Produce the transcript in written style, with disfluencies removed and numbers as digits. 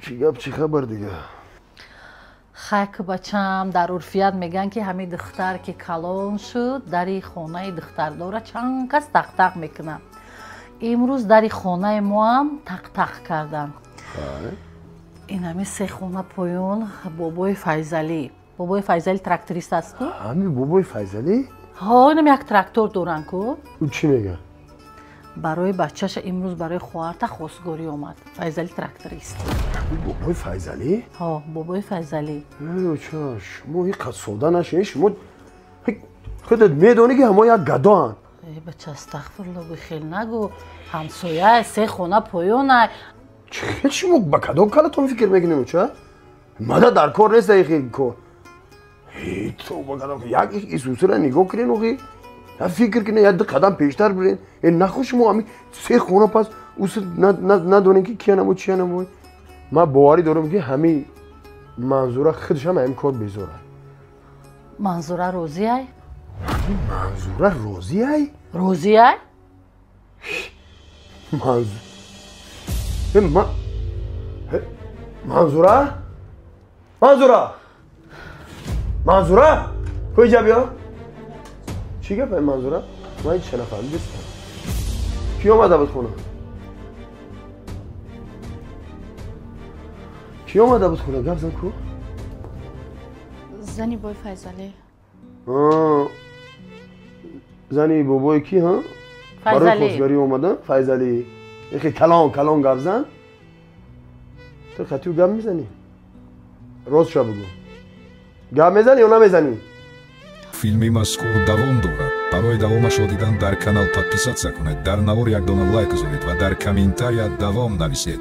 Чӣ гап, чӣ хабар дига? Хайк, бачам, дар урфият мегӯянд, ки ҳамин духтар ки калон шуд, дари хонаи духтардора чанд кас тақтақ мекунад. Имрӯз дари хонаи моам тақтақ карданд. Ин ҳамин се хона поён бобои Файзалӣ. Бобои Файзалӣ тракторист аст ку? Ҳамин бобои Файзалӣ? Ҳо, инам як трактор доранд ку. Ӯ чӣ мегӯяд? Барои бачаша имрӯз барои хоҳарта хостгорӣ омад. Файзалӣ тракторист. Бобои Файзалӣ? Ҳо, бобои Файзалӣ. Ча, шумо ҳеҷ қад сода нашед. Шумо худат медонӣ, ки ҳамо як гадоанд. Бача, астағфирулло, хел нагӯ. Ҳамсоя, се хона поёнай. Чӣ хел шумо ба кадом калатон фикр мекунем, ча? Мада дар кор нест ай кор. Як исусира нигоҳ кунен, охи фикр кунед, як ду қадам пештар бирен. Нахо шумо ҳами се хона пас ус надонем, ки киянамо, чиянамо. Ман боварӣ дорам, ки ҳами Манзура худашам ҳамин кор безора. Манзура розиай? Манзура розиай? Розиай? Манзура, Манзура, Манзура, куҷа биё. Чӣ гап, Манзура? Ман ҳеҷ нафаҳмидистам. Ки омада буд хона? Ки омада буд хона? Гап зан ку. Зани бобои Файзалӣ. Зани бобои ки? Ҳа, барои хостгарӣ омада Файзалӣ. Ихе калон калон гап зан. Ту хатиу гап мезанӣ? Ростша бугӯ, гап мезанӣ ё намезанӣ? Филми мазкур давом дорад. Барои давомашро дидан дар канал подписаться кунед, дар навор як дона лайк гузоред ва дар комментария давом нависед.